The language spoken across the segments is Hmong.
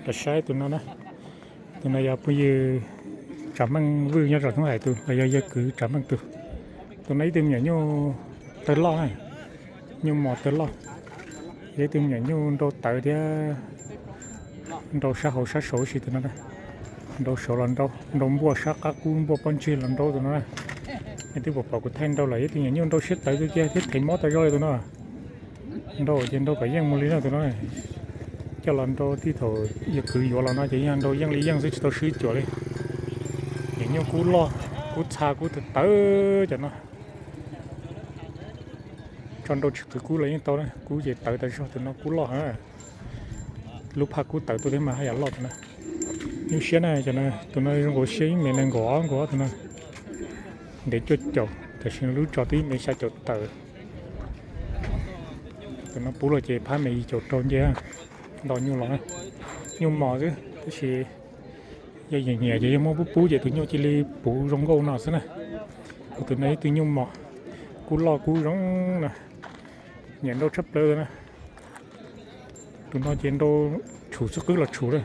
Los saib tus no na, tus no yog phooj ywg Tsav Meej Vwj nyob rau Thoob Hais tus, los yog yawg kwv Tsav Meej tus. Tus no ib tug me nyuam nyuj tawg loj na, nyuj mos tawg loj, yog ib tug me nyuam nyuj nrau tawv thiab nrau sab hauv sab saud si tus no na. Nrau saud los nrau, nrau npuaj sab qab kub npuaj pob ntseg los nrau tus no na. Nej twb pom pom kuv thaij nrau lawm, ib tug me nyuam nyuj nrau siab tawv tiag tiag thiab thev mob tag zog li tus no. Nrau ces nrau kom yeej mus li no tus no. Coj los nrau tib thaum yawg kwv yuav los no ces yog nrau yeej li yeej xwb tsis tau swb cuam li. Ces nyuj kub loj, kub txha kub tawv tawv cov no. Tso nrau tsis qhwv kub los yeej tau na, kub ces tawv tas zog tus no kub loj heev. Lub phaj kub tawv tuaj thiab mas haj yam loj tus no. Nyuj siab na cov no, tus no zoo nkaus siab ib mev nees nkaum ob nkaus tus no. Ntev cuaj caum, tam sim no lub tso twb ib mev xya caum tawm. Tus no pub los ces phab me yim caum rau nce, nto nyuj los na. Nyuj mos xwb tab sis yog nyiam nyiam ces yog muab pub pub ces tus nyuj cia li puv zoo nkauj no xwb na. Kuv tus no ib tug nyuj mos, kub loj kub zoo na, nyiam nrau tshaj plaws na. Tus no ces nrau tshum xwb qwb los tshum lawm.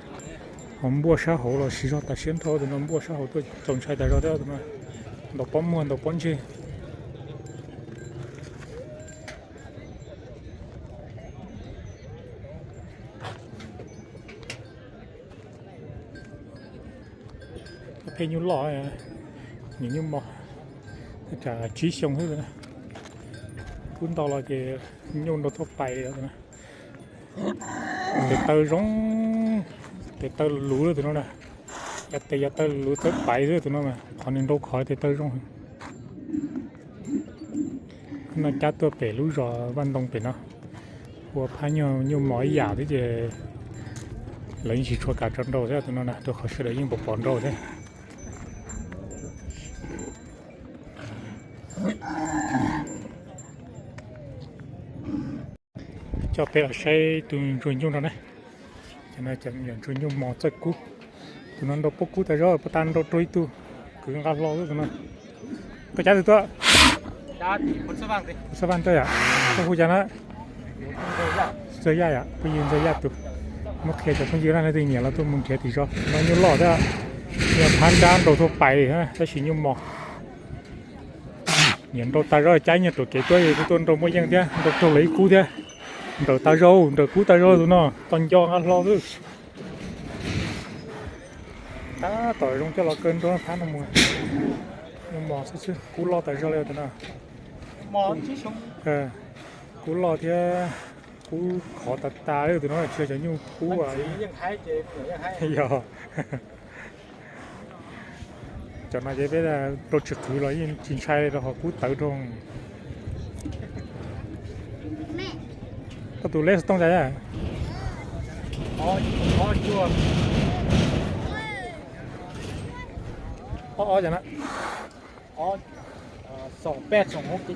Ho npuaj sab hauv los siv zog tas siab nrho, tus no npuaj sab hauv tuaj txaus ntshai tas zog thiab tus no. Ntaus pob muag ntaus pob ntseg. Pheej nyuj loj, nyuam nyuj mos, tsib xyoo xwb. Kub nto los ces nyuj nrau tuaj pais li. Tes taw zoo, tes taw luv tus no na. Yog tes yog taw luv txawb pais xwb tus no mas qhov nws nrau qhov tes taw zoo. No cab tuaj pem lub zos Vaj Ntoo pem no, ua phab nyuj mos ib yam xwb ces lawv yeej tsis tshua kam tso nrau thiab tus no na, rau qhov sawv daws yeej pom pom nrau thiab. Coj peb los saib tus ntsuag nyuj no na. Cov no cov ntsuag nyuj mos txawj kub. Tus no nrau pob kub tas zog, pob tab nrau rau ib tug kwv nqa hlo xwb tus no. Koj cab twg tuaj? Xab Vaj tuaj yom? Koj hu cas na? Ntxawg Yaj yom, phooj ywg Ntxawg Yaj tus. Muab qhia cov phooj ywg na, leej twg nyiam los tuaj mus nrhiav tim zos no, nyuj loj thiab. Nyuj phab nrab nrau tuaj pais li, tab sis nyuj mos. Nyiam nrau tas zog, cab nyuag ruam kev tuaj, tuaj nrau muaj yeej thiab, nrau raug lawv ib kub thiab. Nrawm tas zog, nrawm kub tas zog tus no, tos nco nqa hlo xwb. Tab tom zoo coj los kaw nrau phab no mus. Nyuj mos xwb xwb, kub loj tas zog li tus no. Kub loj thiab kub khov tas tas li tus no, tsis yog cov nyuj kub. Yog. Cov no ces peb rau tsis qhwv los yeej tsis ntshai rau qhov kub tawv rau. Koj tus lej xov tooj cas? Ob ob cas na. Xoom peb xoom hauv cev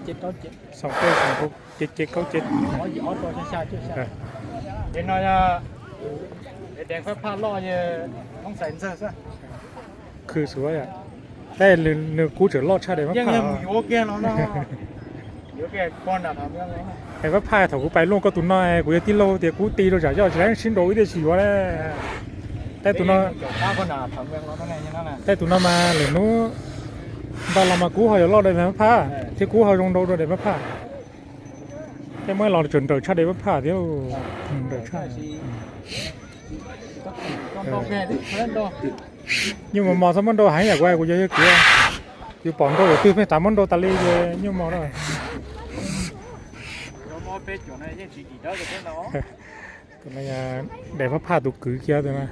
cev kaub cev. Khw xwb yom. Tab nws kub tseem loj tshaj daim mab phaj. Daim mab phaj thaum kuv pais luaj koj tus no, kuv yog tij laug tias kub ti rau tsam yoj tsis laib sib nraus ib tiam sis yuav na. Tab tus no, tab tus no mas lwm hnub nto los mas kub ho yuav loj daim mab phaj thiab kub ho zoo nrau rau daim mab phaj. Tej muab los tseem nrawm tshaj daim mab phaj thiab. Nrawm tshaj. Nyuj mos mos txhob muab nrau heev yam kuv, kuv yog yawg kwv, yus pom nrau yam twg pheej xav muab nrau tas li ces nyuj mos na. Daim mab phaj tus kwv kiag tus no.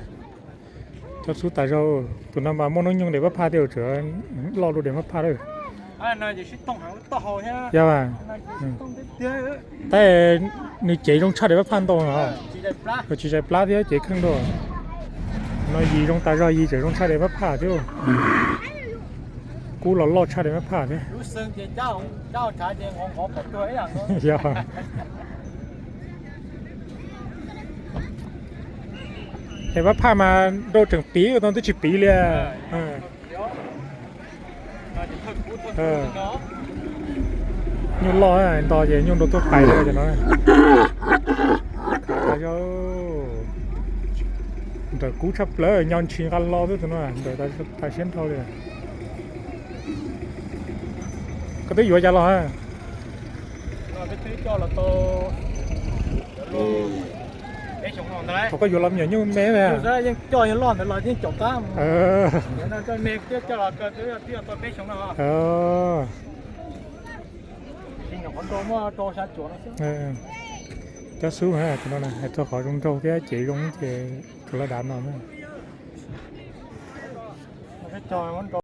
Cov xub tas zog, tus no mas muaj hnub nyoog daim mab phaj thiab, tseem loj dua daim mab phaj lawm. Yog, tab nws cev zoo tshaj daim mab phaj ntau no. Tsis zais plab thiab cev kheej dua. No yim zoo tas zog, yim tseem zoo tshaj daim mab phaj thiab. Kub los loj tshaj daim mab phaj thiab. Yog. Daim mab phaj mas nrau tseem piv, ua tau twb tsis piv li. Nyuj loj nto ces nyuj nrau tuaj pais li no. Nrawm kub tshaj plaws, nyo ntshis nqa lo xwb tus no, nrawm tas siab nrho li. Koj twb yuav cas los ha? Thaum koj yuav los me nyuam nyuj me na. Cov xub tus no hais txog qhov zoo nraug thiab cev zoo ces tsuas laj dav no na.